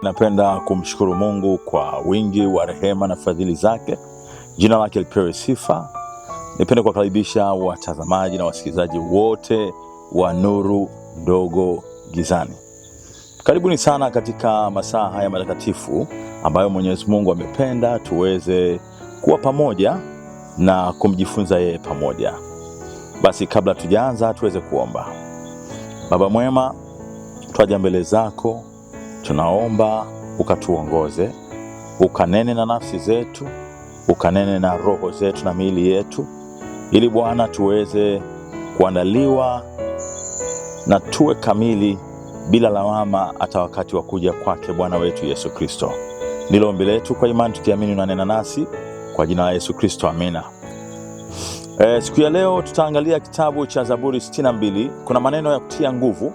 Napenda kumshukuru Mungu kwa wingi wa rehema na fadhili zake. Jina lake lipewe sifa. Nipende kuwakaribisha watazamaji na wasikilizaji wote wa Nuru Ndogo Gizani. Karibuni sana katika masaa haya matakatifu ambayo Mwenyezi Mungu amependa tuweze kuwa pamoja na kumjifunza yeye pamoja. Basi kabla tujaanza, tuweze kuomba. Baba mwema, twaja mbele zako, tunaomba ukatuongoze, ukanene na nafsi zetu, ukanene na roho zetu na miili yetu, ili Bwana tuweze kuandaliwa na tuwe kamili bila lawama hata wakati wa kuja kwake Bwana wetu Yesu Kristo. Ndilo ombi letu kwa imani tukiamini unanena nasi kwa jina la Yesu Kristo, amina. Siku ya leo tutaangalia kitabu cha Zaburi 62. Kuna maneno ya kutia nguvu.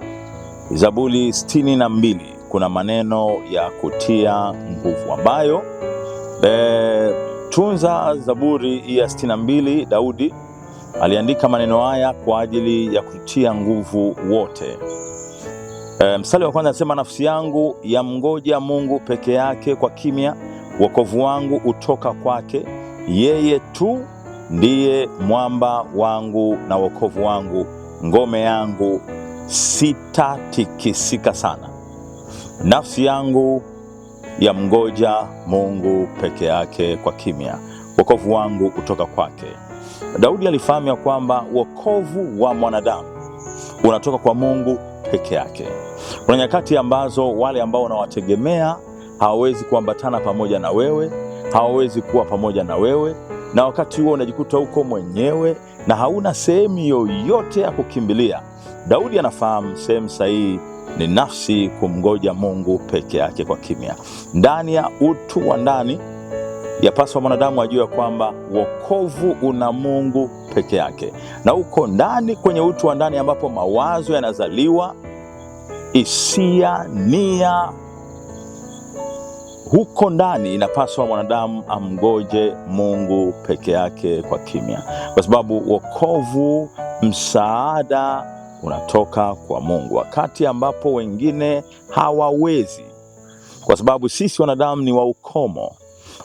Zaburi 62 kuna maneno ya kutia nguvu ambayo tunza Zaburi ya 62, Daudi aliandika maneno haya kwa ajili ya kutia nguvu wote. Mstari wa kwanza anasema, nafsi yangu yamngoja Mungu peke yake kwa kimya, wokovu wangu utoka kwake. Yeye tu ndiye mwamba wangu na wokovu wangu, ngome yangu, sitatikisika sana. Nafsi yangu yamngoja Mungu peke yake kwa kimya, wokovu wangu utoka kwake. Daudi alifahamu ya kwamba wokovu wa mwanadamu unatoka kwa Mungu peke yake. Kuna nyakati ambazo wale ambao unawategemea hawawezi kuambatana pamoja na wewe, hawawezi kuwa pamoja na wewe, na wakati huo unajikuta uko mwenyewe na hauna sehemu yoyote ya kukimbilia. Daudi anafahamu sehemu sahihi ni nafsi kumngoja Mungu peke yake kwa kimya. Ndani ya utu wa ndani yapaswa mwanadamu ajue kwamba wokovu una Mungu peke yake, na uko ndani kwenye utu wa ndani ambapo mawazo yanazaliwa, hisia, nia, huko ndani inapaswa mwanadamu amgoje Mungu peke yake kwa kimya, kwa sababu wokovu, msaada unatoka kwa Mungu, wakati ambapo wengine hawawezi, kwa sababu sisi wanadamu ni wa ukomo.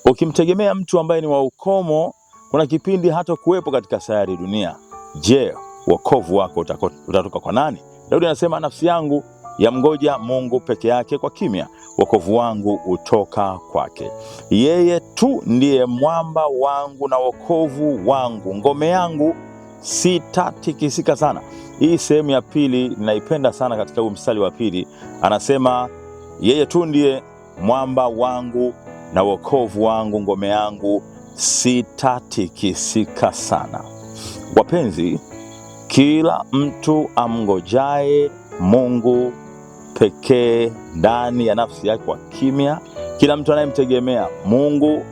Ukimtegemea mtu ambaye ni wa ukomo, kuna kipindi hata kuwepo katika sayari dunia. Je, wokovu wako utatoka kwa nani? Daudi anasema nafsi yangu yamgoja Mungu peke yake kwa kimya, wokovu wangu utoka kwake. Yeye tu ndiye mwamba wangu na wokovu wangu, ngome yangu, sitatikisika sana. Hii sehemu ya pili ninaipenda sana katika huu mstari wa pili, anasema yeye tu ndiye mwamba wangu na wokovu wangu, ngome yangu, sitatikisika sana. Wapenzi, kila mtu amngojaye Mungu pekee ndani ya nafsi yake kwa kimya, kila mtu anayemtegemea Mungu,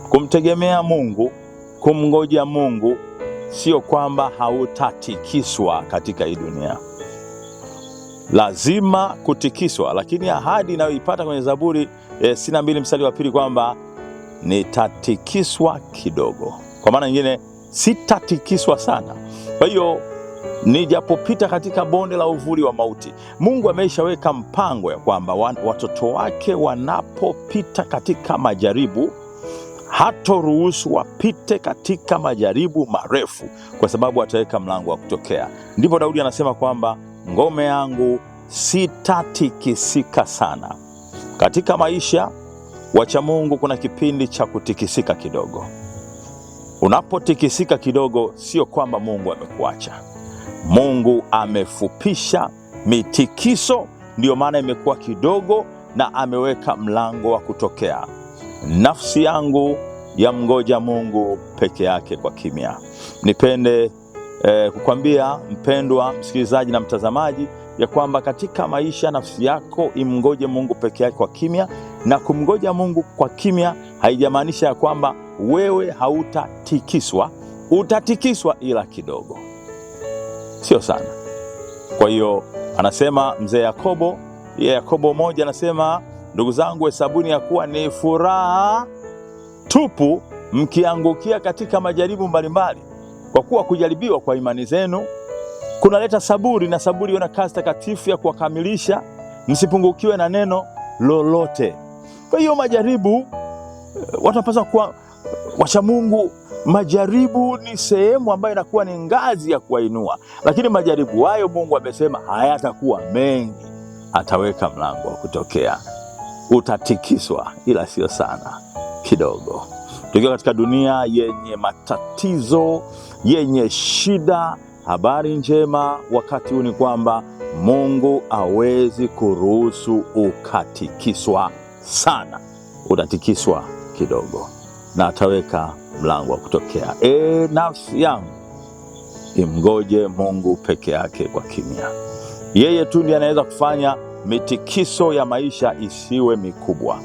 kumtegemea Mungu, kumngoja Mungu, sio kwamba hautatikiswa katika hii dunia. Lazima kutikiswa, lakini ahadi inayoipata kwenye Zaburi 62 mstari wa pili kwamba nitatikiswa kidogo. Kwa maana nyingine sitatikiswa sana. Kwa hiyo nijapopita katika bonde la uvuli wa mauti, Mungu ameshaweka mpango ya kwamba watoto wake wanapopita katika majaribu hatoruhusu wapite katika majaribu marefu, kwa sababu ataweka mlango wa kutokea. Ndipo Daudi anasema kwamba ngome yangu sitatikisika sana. Katika maisha wacha Mungu, kuna kipindi cha kutikisika kidogo. Unapotikisika kidogo, sio kwamba Mungu amekuacha. Mungu amefupisha mitikiso, ndiyo maana imekuwa kidogo, na ameweka mlango wa kutokea. Nafsi yangu yamngoja Mungu peke yake kwa kimya. Nipende kukwambia mpendwa msikilizaji na mtazamaji ya kwamba katika maisha nafsi yako imngoje Mungu peke yake kwa kimya, na kumngoja Mungu kwa kimya haijamaanisha ya kwamba wewe hautatikiswa. Utatikiswa ila kidogo, sio sana. Kwa hiyo anasema mzee Yakobo, Yakobo 1 anasema, ndugu zangu, hesabuni ya kuwa ni furaha tupu mkiangukia katika majaribu mbalimbali, kwa kuwa kujaribiwa kwa imani zenu kunaleta saburi, na saburi iwe na kazi takatifu ya kuwakamilisha, msipungukiwe na neno, lolote. Kwa hiyo majaribu, watu wanapaswa kuwa wacha Mungu. Majaribu ni sehemu ambayo inakuwa ni ngazi ya kuwainua, lakini majaribu hayo Mungu amesema hayatakuwa mengi, ataweka mlango wa kutokea. Utatikiswa, ila sio sana, kidogo. Tukiwa katika dunia yenye matatizo, yenye shida, habari njema wakati huu ni kwamba Mungu hawezi kuruhusu ukatikiswa sana. Utatikiswa kidogo na ataweka mlango wa kutokea. Nafsi yangu imgoje Mungu peke yake kwa kimya. Yeye tu ndiye anaweza kufanya mitikiso ya maisha isiwe mikubwa.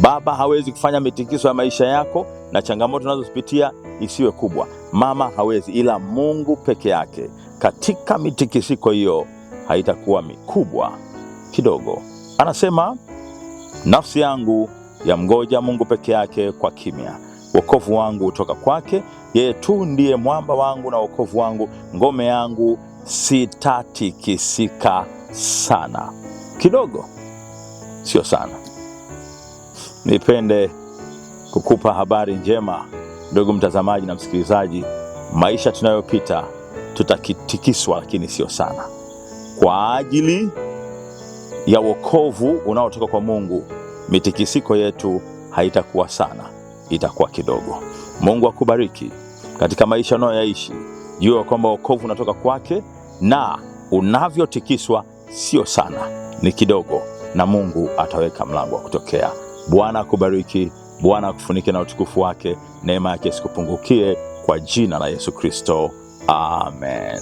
Baba hawezi kufanya mitikiso ya maisha yako na changamoto unazozipitia isiwe kubwa. Mama hawezi, ila Mungu peke yake katika mitikisiko hiyo haitakuwa mikubwa kidogo. Anasema nafsi yangu yamgoja Mungu peke yake kwa kimya, wokovu wangu hutoka kwake. Yeye tu ndiye mwamba wangu na wokovu wangu, ngome yangu, sitatikisika sana. Kidogo, sio sana. Nipende kukupa habari njema, ndugu mtazamaji na msikilizaji. Maisha tunayopita tutakitikiswa, lakini sio sana. Kwa ajili ya wokovu unaotoka kwa Mungu, mitikisiko yetu haitakuwa sana, itakuwa kidogo. Mungu akubariki katika maisha unayoyaishi. Jua kwamba wokovu unatoka kwake, na unavyotikiswa sio sana, ni kidogo, na Mungu ataweka mlango wa kutokea. Bwana akubariki, Bwana akufunike na utukufu wake, neema yake isikupungukie, kwa jina la Yesu Kristo, amen.